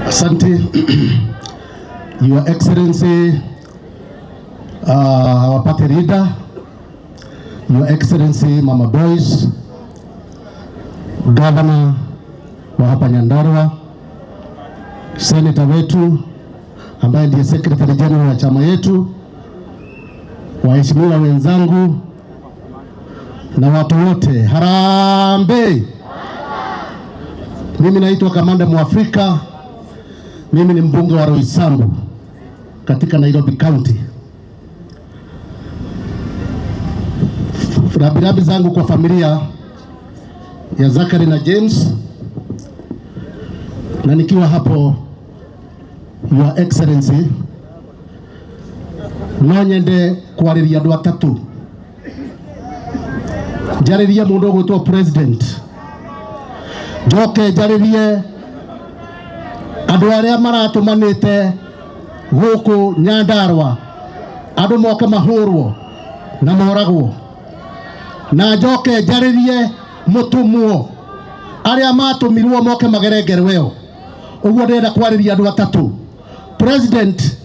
Asante. Your Excellency, our party leader, Your Excellency Mama Boyce, Governor wa hapa Nyandarua, Senator wetu ambaye ndiye Secretary General wa chama yetu, waheshimiwa wenzangu na watu wote, harambee! Mimi naitwa Kamanda Mwafrika. Mimi ni mbunge wa Roysambu katika Nairobi County. Rambirambi zangu kwa familia ya Zachary na James, na nikiwa hapo, Your Excellency, no nyende kwariria andu atatu. Njaririe mundu ugwitwo president, njoke njaririe andu aria maratumanite guku Nyandarua, andu moke mahurwo na moragwo, na njoke njaririe mutumwo aria matumirwo moke magerengerwo ĩyo. Ũguo ndĩrenda kwarĩria andũ atatũ. President,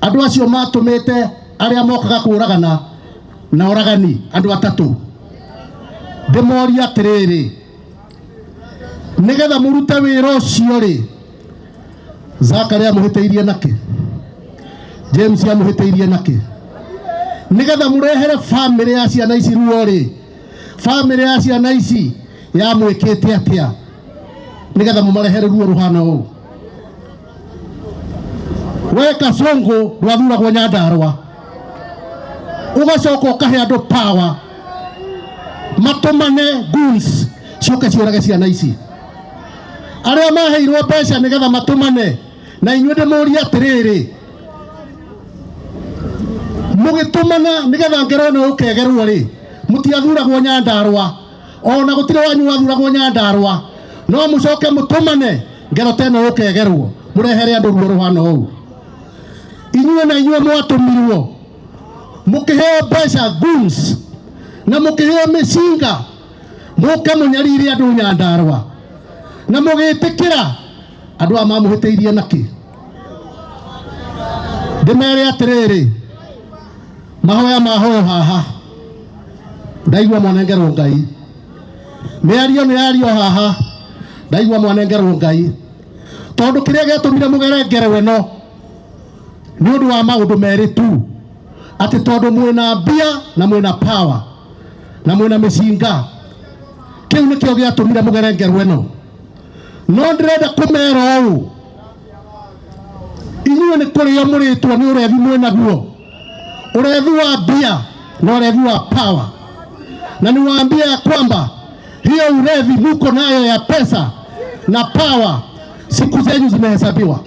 andũ acio matũmĩte arĩa mokaga kũragana na oragani, andũ atatũ, ndĩmorie atĩrĩrĩ, nĩgetha mũrute wĩra ũcio rĩ, Zachary amũhĩtĩirie nakĩ? James amũhĩtĩirie nakĩ? Nĩgetha mũrehere famĩlĩ ya ciana ici ruo rĩ, famĩlĩ ya ciana ici yamwĩkĩte atĩa nĩgetha mũmarehere ruo rũhana ũũ? We Kasongo ndwathuragwo Nyandarua, ũgacoka ũkahe andũ power matũmane goons ciũke ciũrage ciana ici. Arĩa maheirwo mbeca nĩgetha matũmane, na inyuĩ ndĩmũrie atĩrĩrĩ, mũgĩtũmana nĩgetha ngero ĩno yũke ĩgerwo rĩ, mũtiathuragwo Nyandarua, ona gũtirĩ wanyu wathuragwo Nyandarua, no mũcoke mũtũmane ngero ta ĩno yũke ĩgerwo, mũrehere andũ ruo rũhana ũũ. Inyuĩ na inyuĩ mwatũmirwo mũkĩheo mbeca goons na mũkĩheo mĩcinga mũke mũnyarire andũ Nyandarua na mũgĩtĩkĩra andũ aya mamũhĩtĩirie nakĩ? Ndĩmere atĩrĩrĩ, mahoya mahoyo haha ndaigua mwanengerwo Ngai, mĩario nĩ yario haha ndaigua mwanengerwo Ngai, tondũ kĩrĩa gĩatũmire mũgere ngerwe ĩno nĩ ũndũ wa maũndũ merĩ tu, atĩ tondũ mwĩna mbia na mwĩna power na mwĩna mĩcinga, kĩu nĩkĩo gĩatũmire mũgere ngerwe ĩno. No ndĩrenda kũmera ũũ, inyuĩ nĩ kũrĩo mũrĩtwo nĩ ũrethi mwĩnaguo, ũrethi wa mbia na ũrethi wa power, na niwaambie ya kwamba hiyo urevi muko nayo ya pesa na power, siku zenyu zimehesabiwa.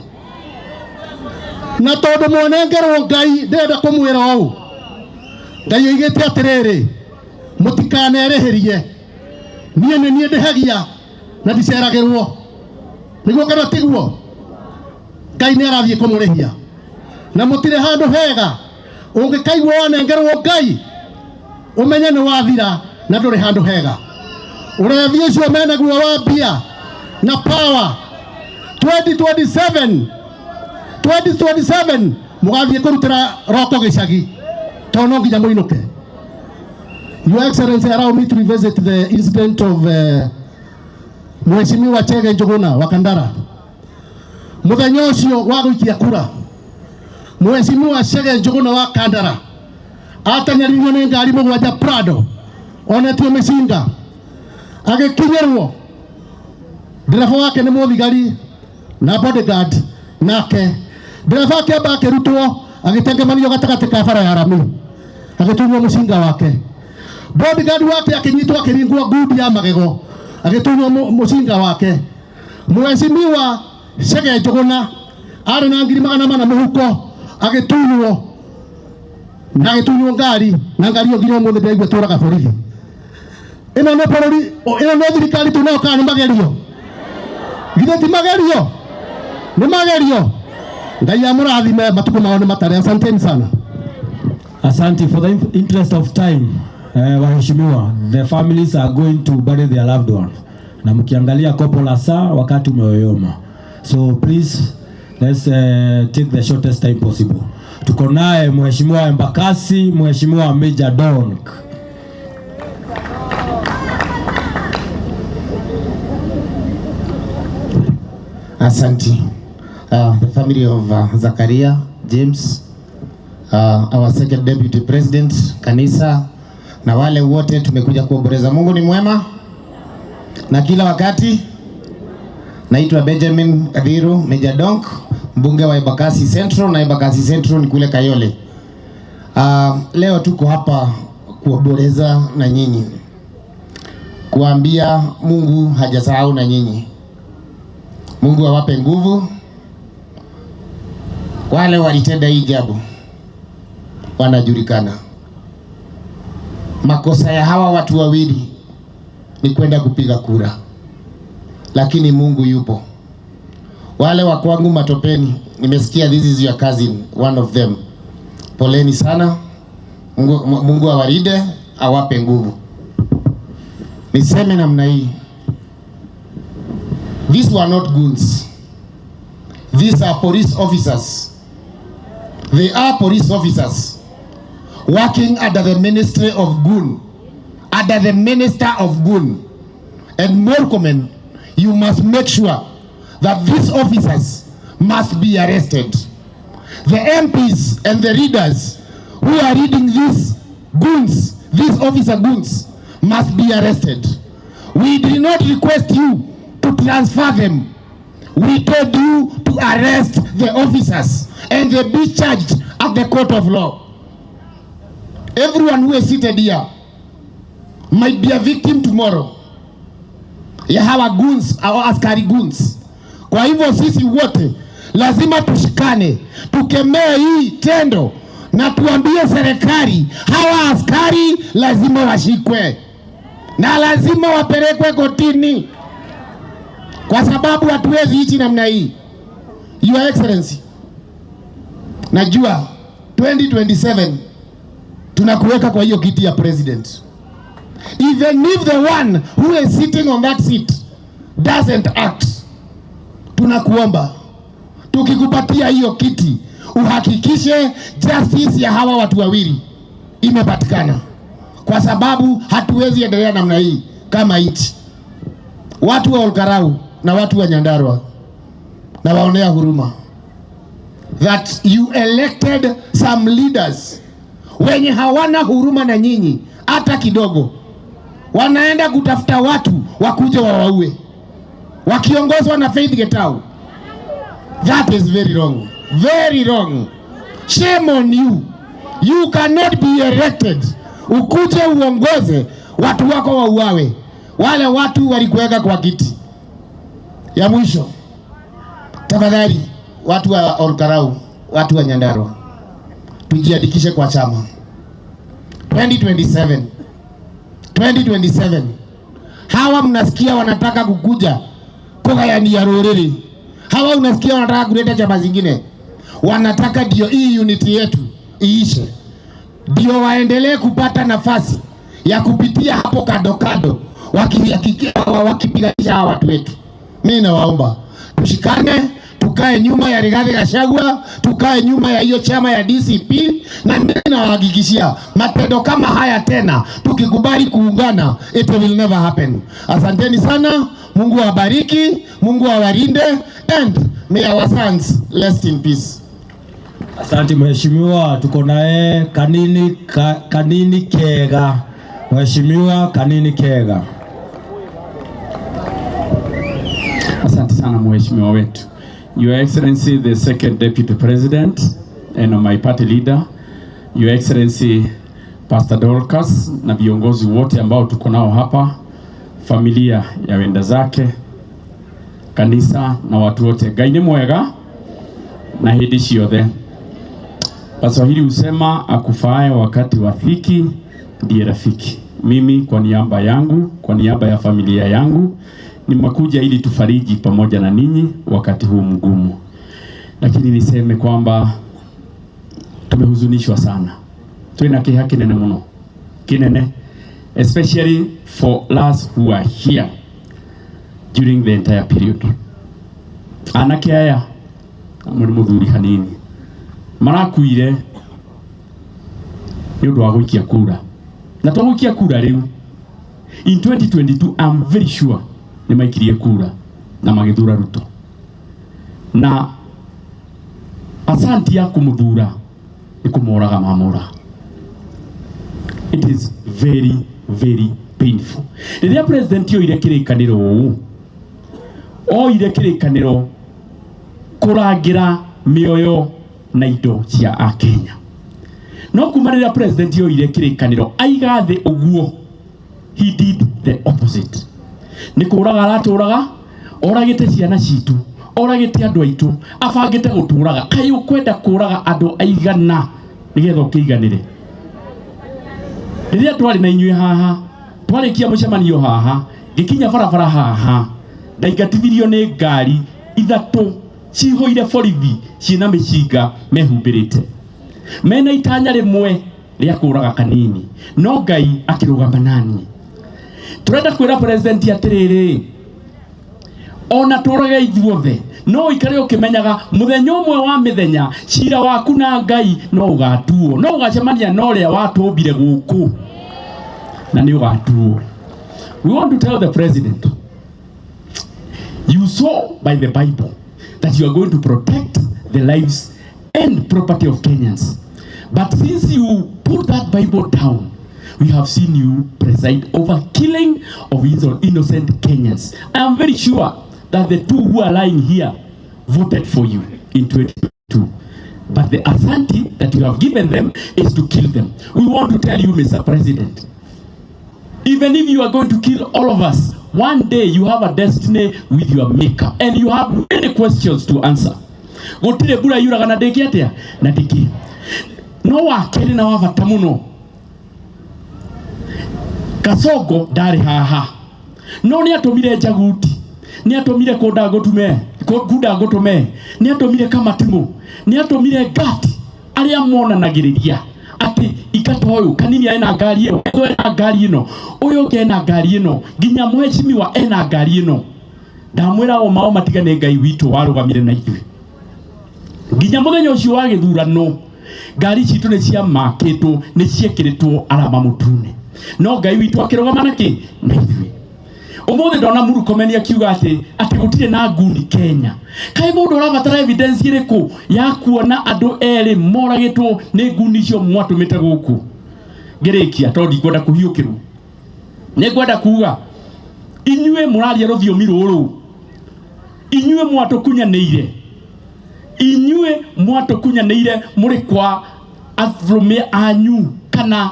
Na tondu mwanengerwo Ngai, ndĩrenda kũmwĩra ũũ, Ngai oigĩte atĩrĩrĩ, mũtikanerĩhĩrie, niĩ nĩ niĩ ndĩhagia na ndiceragĩrwo. Nĩguo kana tiguo? Ngai nĩ arathiĩ kũmũrĩhia na mũtirĩ handũ hega. Ũngĩkaigua wanengerwo Ngai, ũmenye nĩ wathira na ndũrĩ handũ hega. Ũrethi ũcio menaguo wa mbia na power, 2027 2027 mũgathiĩ kũrutĩra roko gĩcagi, tondũ no nginya mũinũke. Your Excellency, allow me to revisit the incident of Mheshimiwa Chege Njuguna wa Kandara. Mũthenya ũcio wa gũikia kura, Mheshimiwa Chege Njuguna wa Kandara ateng'eririo nĩ ngari mũgwanja Prado onetio mĩcinga, agĩkinyĩrwo ndereba wake nĩ mũthigari na bodyguard, nake ndereba akĩamba akĩrutwo agĩtengemanio gatagatĩ ka bara ya rami, agĩtunywo mũcinga wake. Bodyguard wake akĩnyitwo akĩringwo ngundi ya magego, agĩtunywo mũcinga wake. Mheshimiwa Chege Njuguna arĩ na 400,000 mũhuko, agĩtunywo na agĩtunywo ngari, na ngari ĩyo nginya ũmũthĩ ndĩraigua ĩtũraga borithi. Ĩno nĩ bũrũri, ĩno nĩ thirikari twĩnayo kana nĩ magerio? Githĩ ti magerio? Nĩ magerio. Ngai amũrathime, matukũ mao nĩ matare. Asanteni sana. Asante. For the interest of time, waheshimiwa, the families are going to bury their loved one. Na mkiangalia kopo la saa, wakati umeyoyoma. So please let's take the shortest time possible. Tuko naye Mheshimiwa Embakasi, Mheshimiwa Major Donk. Asante. The family of Zakaria James, our second deputy president, kanisa na wale wote tumekuja kuomboleza. Mungu ni mwema na kila wakati. Naitwa Benjamin Kathiru Major Donk, mbunge wa Embakasi Central, na Embakasi Central ni kule Kayole. Leo tuko hapa kuomboleza na nyinyi, kuambia Mungu hajasahau na nyinyi. Mungu awape nguvu wale walitenda hii jambo, wanajulikana. Makosa ya hawa watu wawili ni kwenda kupiga kura, lakini Mungu yupo. Wale wa kwangu Matopeni, nimesikia this is your cousin, one of them. Poleni sana. Mungu awalinde, awape nguvu. Niseme namna hii, these were not goons. These are police officers. They are police officers working under the ministry of goon, under the minister of goon. And Murkomen, you must make sure that these officers must be arrested. The MPs and the leaders who are leading these goons, these officer goons, must be arrested. We did not request you to transfer them. We told you to arrest the officers and they be charged at the court of law. Everyone who is seated here might be a victim tomorrow ya hawa goons au askari goons. Kwa hivyo sisi wote lazima tushikane, tukemee hii tendo na tuambie serikali hawa askari lazima washikwe na lazima wapelekwe kotini, kwa sababu hatuwezi ishi namna hii. Your Excellency, najua 2027 tunakuweka kwa hiyo kiti ya president. Even if the one who is sitting on that seat doesn't act, tunakuomba tukikupatia hiyo kiti uhakikishe justice ya hawa watu wawili imepatikana, kwa sababu hatuwezi endelea namna hii kama nchi. Watu wa Olkarau na watu wa Nyandarua na waonea huruma that you elected some leaders wenye hawana huruma na nyinyi hata kidogo. Wanaenda kutafuta watu wakuje wawaue wakiongozwa na Faith Getau. That is very wrong. Very wrong. Shame on you. You cannot be elected. Ukuje uongoze watu wako wauawe. Wale watu walikuweka kwa kiti. Ya mwisho, tafadhali watu wa Olkarau, watu wa Nyandarua, tujiandikishe kwa chama 2027. 2027. Hawa mnasikia wanataka kukuja kugayania ruriri. Hawa unasikia wanataka kuleta chama zingine, wanataka ndio hii unity yetu iishe, ndio waendelee kupata nafasi ya kupitia hapo kando kando, wakipiganisha hawa watu wetu. Mimi nawaomba tushikane, tukae nyuma ya Rigathi Gachagua, tukae nyuma ya hiyo chama ya DCP, na mimi nawahakikishia matendo kama haya tena, tukikubali kuungana, it will never happen. Asanteni sana, Mungu awabariki, Mungu awalinde, and may our sons rest in peace. Asante mheshimiwa, tuko naye Kanini Kega. Mheshimiwa Kanini Kega. Asante sana mheshimiwa wetu. Your Excellency the Second Deputy President and my party leader, Your Excellency Pastor Dorcas na viongozi wote ambao tuko nao hapa, familia ya wenda zake, kanisa na watu wote. Ngai nĩ mwega na hĩndĩ ciothe. Waswahili husema akufaaye wakati wa dhiki ndiye rafiki. Mimi kwa niaba yangu, kwa niaba ya familia yangu, nimekuja ili tufariji pamoja na ninyi wakati huu mgumu. Lakini niseme kwamba tumehuzunishwa sana. Twina kĩeha kĩnene mũno. Kĩnene, especially for us who are here during the entire period. Anake aya muri muthuri hanini marakuire ni undu wa guikia kura na to guikia kura riu in 2022 I'm very sure ni maikirie kura na magithura Ruto na asanti ya kumuthura ni kumoraga mamora. It is very very painful. Riria president oire kirikaniro uu oire kirikaniro kurangira mioyo na indo cia akenya no kuma riria president oire kirikaniro aiga thi uguo he did the opposite. Ni kuraga araturaga oragite ciana citu oragite andu aitu abangite guturaga kai ukwenda kuraga andu aigana nigetha ukiiganire. Riria twari na inyuĩ haha twarikia mucemanio haha ngikinya barabara haha ndaingatithirio ni ngari ithatu ciihũire borithi ciĩna mĩcinga mehumbĩrĩte mena itanya rĩmwe rĩa kũraga kanini no Ngai akĩrũgama nani. Turenda kwĩra president atĩrĩrĩ ona tũrage ithuothe no ikare ũkĩmenyaga mũthenya ũmwe wa mĩthenya cira waku na Ngai no ũgatuo no ũgacemania na ũrĩa watũmbire gũkũ na nĩ ũgatuo. We want to tell the president, you saw by the Bible that you are going to protect the lives and property of Kenyans. But since you put that Bible down, we have seen you preside over killing of innocent Kenyans. I am very sure that the two who are lying here voted for you in 2022. But the authority that you have given them is to kill them. We want to tell you, Mr. President, even if you are going to kill all of us, one day you have a destiny with your maker and you have many questions to answer. Gutire mbura yuraga na ndiki atia na ndiki no wakeri na wa bata muno Kasongo ndari haha no ni atumire Njaguti ni atumire kunda ngutume kunda ngutume ni atumire Kamatimu ni atumire Ngati aria monanagiriria ati ikata uyu kanini ena ngari ino ena ngari ino uyu ungi ena ngari ino nginya mheshimiwa ena ngari ino ndamwira o mao matigane Ngai witu warugamire na ithuĩ nginya muthenya ucio wa githurano ngari citu ni ciamakitwo ni ciekiritwo arama mutune no Ngai witu akirugama naki na ithuĩ. Umuthi ndona Murkomen akiuga ati gutire na nguni Kenya. Kai mundu urabatara evidence iriku ya kuona andu eri moragitwo ni nguni icio mwatumite guku. Ngirikia tondu ndikwenda kuhiukirwo ni ngwenda kuga inyue muraria ruthiomi ruru inyue mwatukunyanire inyue mwatukunyanire muri kwa athume anyu kana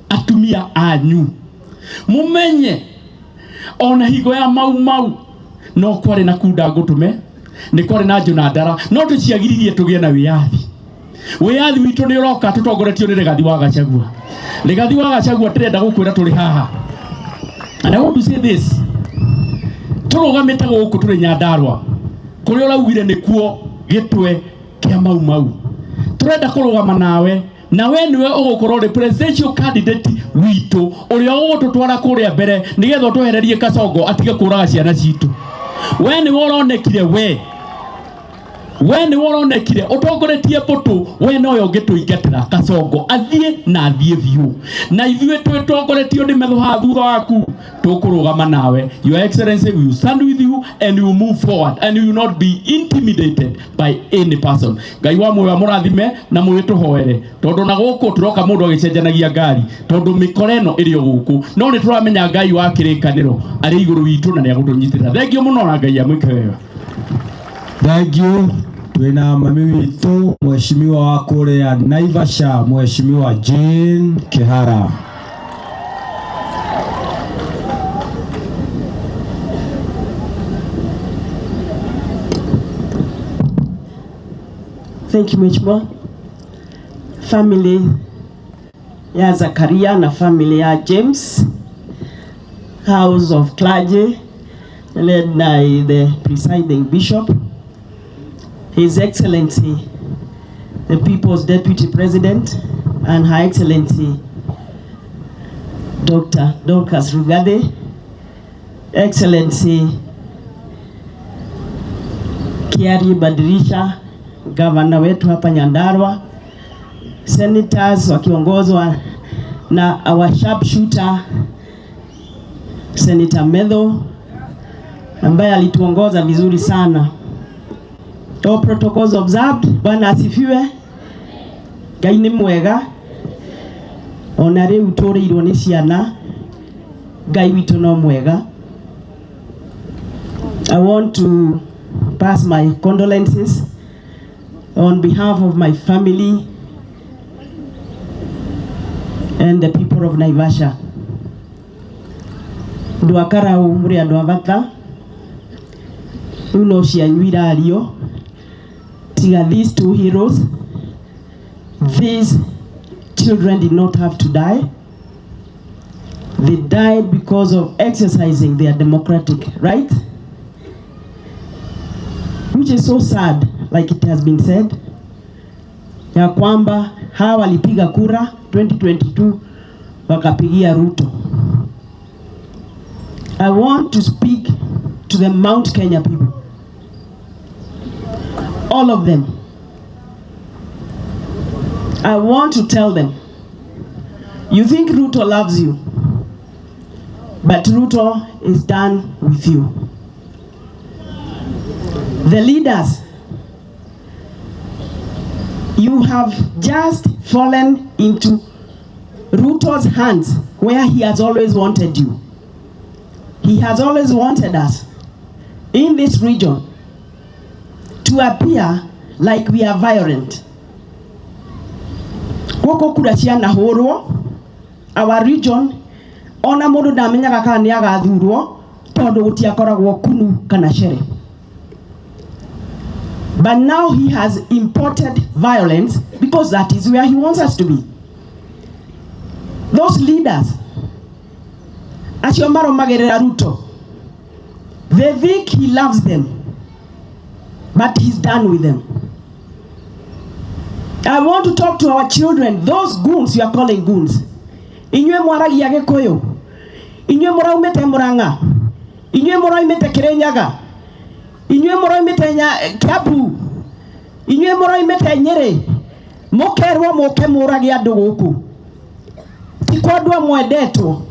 atumia anyu mumenye ona higo ya Mau Mau no kwari na kunda ngutume ni kwari na Njũna Ndara no tuciagiririe tugie na wiyathi. Wiyathi witu ni uroka tutongoretio ni Rigathi wa Gachagua. Rigathi wa Gachagua tirenda gukwira turi haha. And I want to say this, turugamite guku turi Nyandarua kuria uraugire nikuo gitwe kia Mau Mau turenda kurugama nawe na we niwe ugukorwo uri presidential candidate witu uria ugututwara kuria mbere nigetha utwehererie Kasongo atige kuraga ciana citu. We niwe uronekire we niwe uronekire utongoretie mbutu we noyo ungituingatira Kasongo athie na athie biu na ithuĩ twitongoretio ni metho ha thutha waku tukurugama nawe. Your Excellency, we will stand with you and we will move forward and we will not be intimidated by any person. Ngai wa muoyo amũrathime na mũgĩtũhoere tondu na gũkũ tũroka mũndũ agĩcenjanagia ngari tondu mĩkora ĩno ĩrĩ o gũkũ no nĩ tũramenya Ngai wa kĩrĩkanĩro arĩ igũrũ witũ na nĩagũtũnyitĩrĩra. Thengiũ mũno na Ngai amwĩke wega. Thank you. Twina mami witu mheshimiwa wa kuria Naivasha, mheshimiwa Jane Kihara. Thank you, Mheshimiwa. Family ya Zakaria na family ya James, House of Clergy led by the presiding bishop, His Excellency, the People's Deputy President, and Her Excellency, Dr. Dorcas Rugade, Excellency Kiarie Badirisha, gavana wetu hapa Nyandarua, senators wakiongozwa na our sharpshooter Senator Methu ambaye alituongoza vizuri sana. All protocols observed. Bwana asifiwe. Ngai nĩ mwega, ona rĩu tũrĩirwo nĩ ciana, Ngai witũ no mwega. I want to pass my condolences on behalf of my family and the people of Naivasha. Andũ a Karau mũrĩ andũ a bata, rĩu no cianyu irario, tiga these two heroes, these children did not have to die. They died because of exercising their democratic right, which is so sad, like it has been said, ya kwamba hawa walipiga kura 2022 wakapigia Ruto. I want to speak to the Mount Kenya people, all of them. I want to tell them, you think Ruto loves you, but Ruto is done with you. The leaders, you have just fallen into Ruto's hands where he has always wanted you. He has always wanted us in this region to appear like we are violent. Gũkũ kura cianahũrwo our region, ona mũndũ ndamenyaga kana nĩ agathurwo tondũ gũtiakoragwo kunu kana cere. But now he has imported violence because that is where he wants us to be. Those leaders, acio marũmagĩrĩra Ruto, they think he loves them, but he's done with them. I want to talk to our children, those goons you are calling goons. Inyuĩ mwaragia Gĩkũyũ, inyuĩ mũraumĩte Murang'a, inyuĩ mũraumĩte Kĩrĩnyaga, inyuĩ mũraumĩte Kiambu, inyuĩ mũraumĩte Nyĩrĩ, mũkerwo mũke mũrage andũ gũkũ. Ti kwa andũ mwendetwo.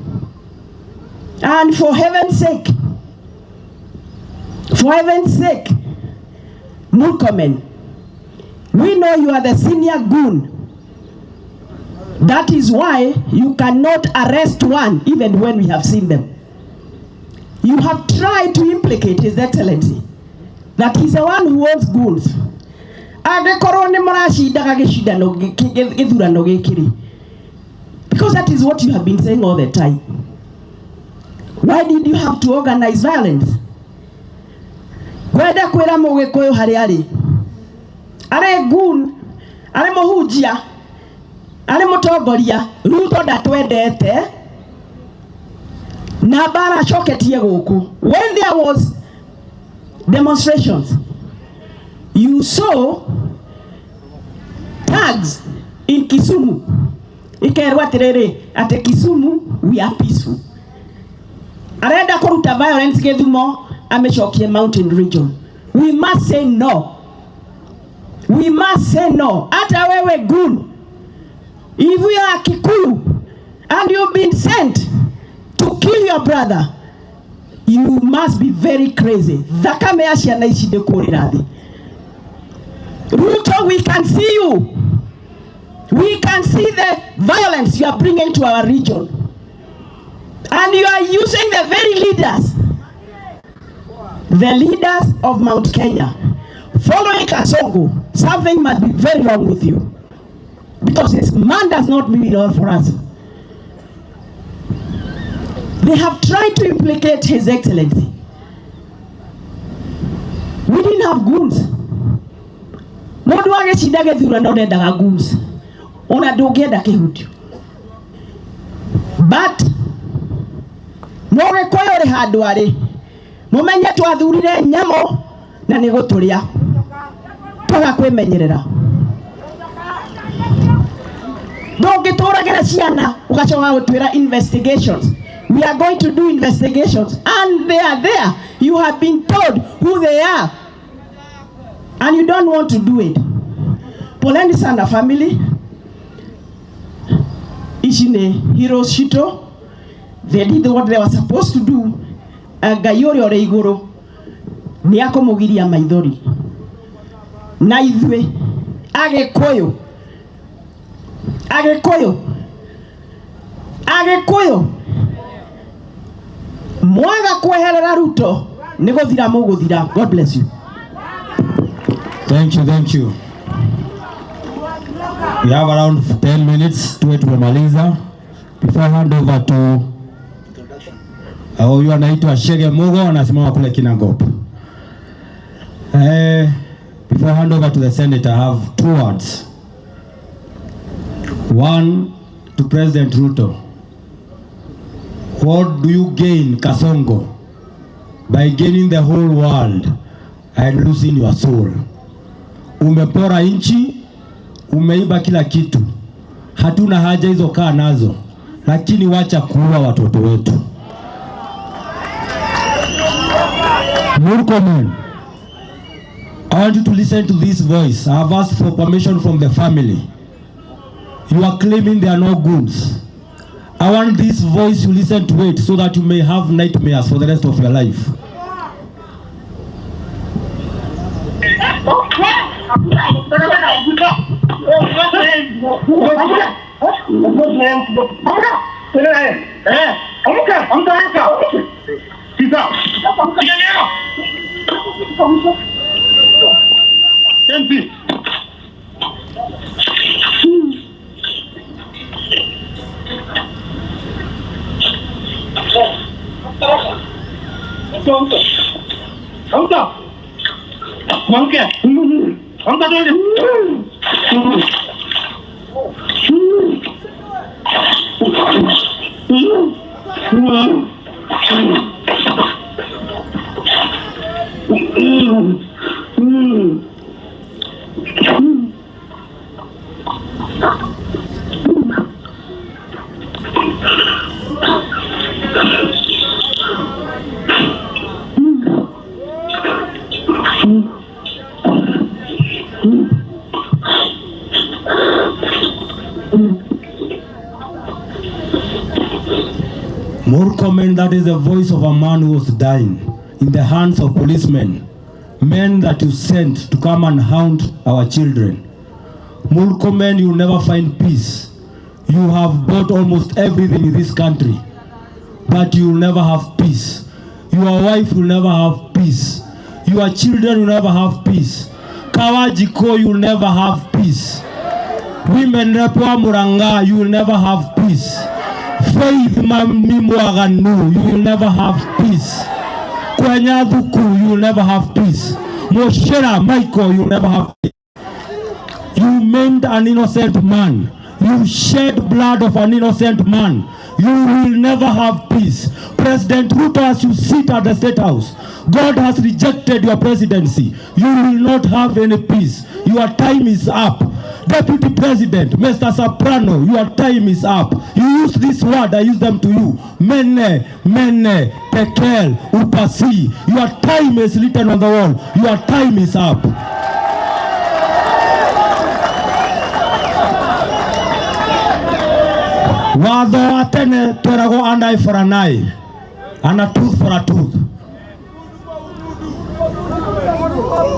And for heaven's sake, for heaven's sake, Murkomen, we know you are the senior goon. That is why you cannot arrest one even when we have seen them. You have tried to implicate His Excellency that he's the one who owns goons. Angĩkorwo nĩ mũracindaga gĩcindano gĩthurano gĩkĩ rĩ, because that is what you have been saying all the time. Why did you have to organize violence? Kwenda kwĩra Mũgĩkũyũ harĩa arĩ, arĩ goon, arĩ mũhunjia, arĩ mũtongoria, Ruto ndatwendete na mbara acoketie gũkũ. When there was demonstrations, you saw tags in Kisumu ikerwo atĩrĩrĩ, atĩ Kisumu we are peaceful. Arenda kũruta violence Gĩthumo amĩcokie mountain region. We must say no. We must say no. Hata wewe goon, if you are Kikuyu and you've been sent to kill your brother, you must be very crazy. Thakame ya ciana ici ndĩkũrĩra thĩ. Ruto, we can see you. We can see the violence you are bringing to our region. And you are using the very leaders, the leaders of Mount Kenya, following Kasongo. Something must be very wrong with you, because this man does not mean it all for us. They have tried to implicate His Excellency. We didn't have goons. Mũndũ agĩcinda gĩthurano ndendaga goons. Ona ndũngĩenda kĩhutio. But Mũgĩkũyũ ũrĩ handũ arĩ, mũmenye twathurire nyamũ na nĩ gũtũrĩa, twaga kwĩmenyerera. Ndũngĩtũragĩra ciana ũgacoka gũtwĩra investigations. We are going to do investigations, and they are there. You have been told who they are. And you don't want to do it. Poleni sana family. Ici nĩ heroes citũ. They did what they were supposed to do. Ngai ũrĩa ũrĩ igũrũ nĩ akũmũgiria maithori. Na ithuĩ Agĩkũyũ, Agĩkũyũ, Agĩkũyũ, mwaga kweherera Ruto nĩ gũthira mũgũthira. God bless you. Thank you, thank you. We have around 10 minutes tuwe tumemaliza. Before I hand over to huyu anaitwa Shege Mugo, anasimama kule Kinangop. Before I hand over to the senator, I have two words. One to President Ruto. What do you gain, Kasongo, by gaining the whole world and losing your soul? Umepora nchi, umeiba kila kitu. Hatuna haja hizo, kaa nazo, lakini wacha kuua watoto wetu. Murkomen, I want you to listen to this voice. I have asked for permission from the family. You are claiming there are no goons. I want this voice, you listen to it so that you may have nightmares for the rest of your life. Murkomen, that is the voice of a man who was dying in the hands of policemen, men that you sent to come and hound our children. Murkomen, you will never find peace. You have bought almost everything in this country, but you will never have peace. Your wife will never have peace. Your children will never have peace. Kawajiko, you will never have peace. Women rep wa Murang'a, you will never have peace. Faith Mami Mwaganu, you will never have peace. Kwenyaduku, you will never have peace. Moshera Michael, you will never have peace. You maimed an innocent man. You shed blood of an innocent man. You will never have peace. President Ruto, as you sit at the State House, God has rejected your presidency. You will not have any peace. Your time is up. Deputy President, Mr. Soprano, your time is up. You use this word, I use them to you. Mene, mene, tekel, upasi. Your time is written on the wall. Your time is up. Watho wa tene tweragwo an eye for an eye and a tooth for a tooth.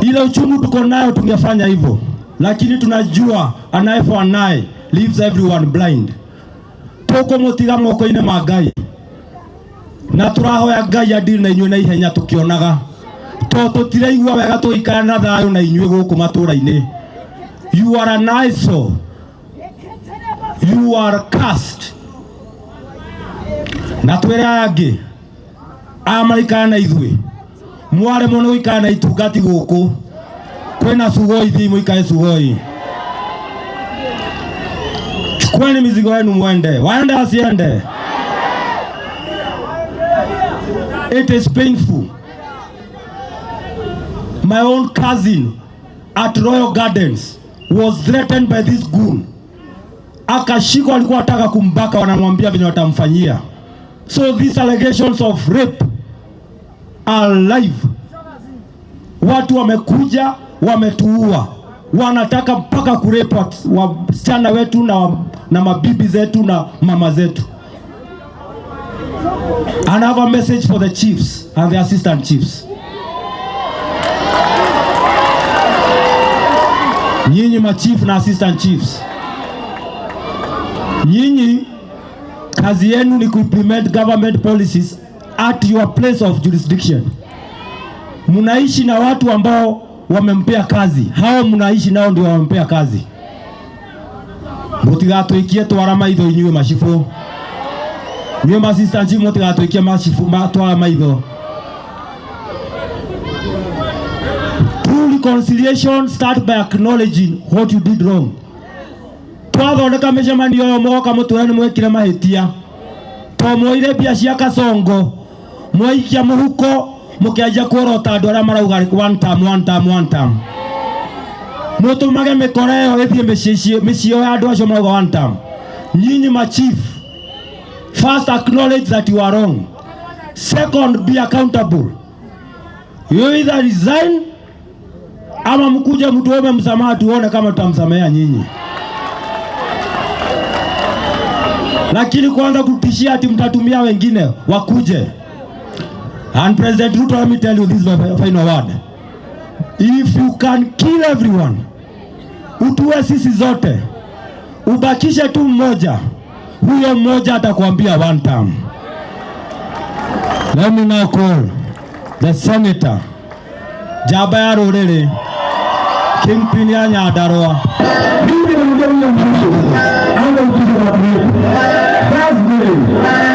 Ile uchungu tuko nayo tungefanya hivyo, lakini tunajua an eye for an eye leaves everyone blind. Tũkũmũtiga moko-inĩ ma Ngai, na tũrahoya Ngai adili na inyuĩ na ihenya tũkĩonaga, tondũ tũtiraigua wega tũgĩikara na thayũ na inyuĩ gũkũ matũũra-inĩ. You are an eyesore. You are cursed. Na twĩre aya angĩ aya maraikara na ithuĩ, mwaremwo nĩ gũikara na itungati gũkũ, kwĩna Sugoi, thiĩ mũikare Sugoi. Chukueni mizigo yenu mwende, waende asiende. It is painful. My own cousin at Royal Gardens was threatened by this goon. Akashikwa, alikuwa anataka kumbaka, wanamwambia vile watamfanyia. So these allegations of rape are live. Watu wamekuja Wametuua, wanataka mpaka kurape wasichana wetu na mabibi zetu na mama zetu. And I have a message for the chiefs and the assistant chiefs. Nyinyi machief na assistant chiefs, nyinyi kazi yenu ni kuimplement government policies at your place of jurisdiction. Mnaishi na watu ambao wamempea kazi, hao mnaishi nao ndio wamempea kazi. Mutigatwikie twara maitho inyuĩ macibũ, inyuĩ ma assistant chief, mutigatwikie macibũ twara maitho. True reconciliation start by acknowledging what you did wrong. Twathondeka mĩcemanio ĩyo mũgoka mũtwĩre nĩ mwekire mahĩtia, to mwoire mbia cia Kasongo mwaikia mũhuko, mũkĩanjia kuorota andũ arĩa marauga one term, one term, one term. Mũtũmage mĩkora ĩyo ĩthiĩ mĩciĩ ya andũ acio marauga one term. Nyinyi ma chief, first acknowledge that you are wrong. Second, be accountable. You either resign ama mkuje mtuombe msamaha tuone kama tutamsamehea nyinyi. Lakini kwanza kutishia ati mtatumia wengine wakuje. And President Ruto, let me tell you this is my final word. If you can kill everyone, utuue sisi zote, ubakishe tu mmoja, huyo mmoja atakwambia one term. Let me now call the senator, njamba ya rũrĩrĩ, kingpin ya Nyandarua. Mimi namwambia William Ruto anza kutuza watu wetu. Thursday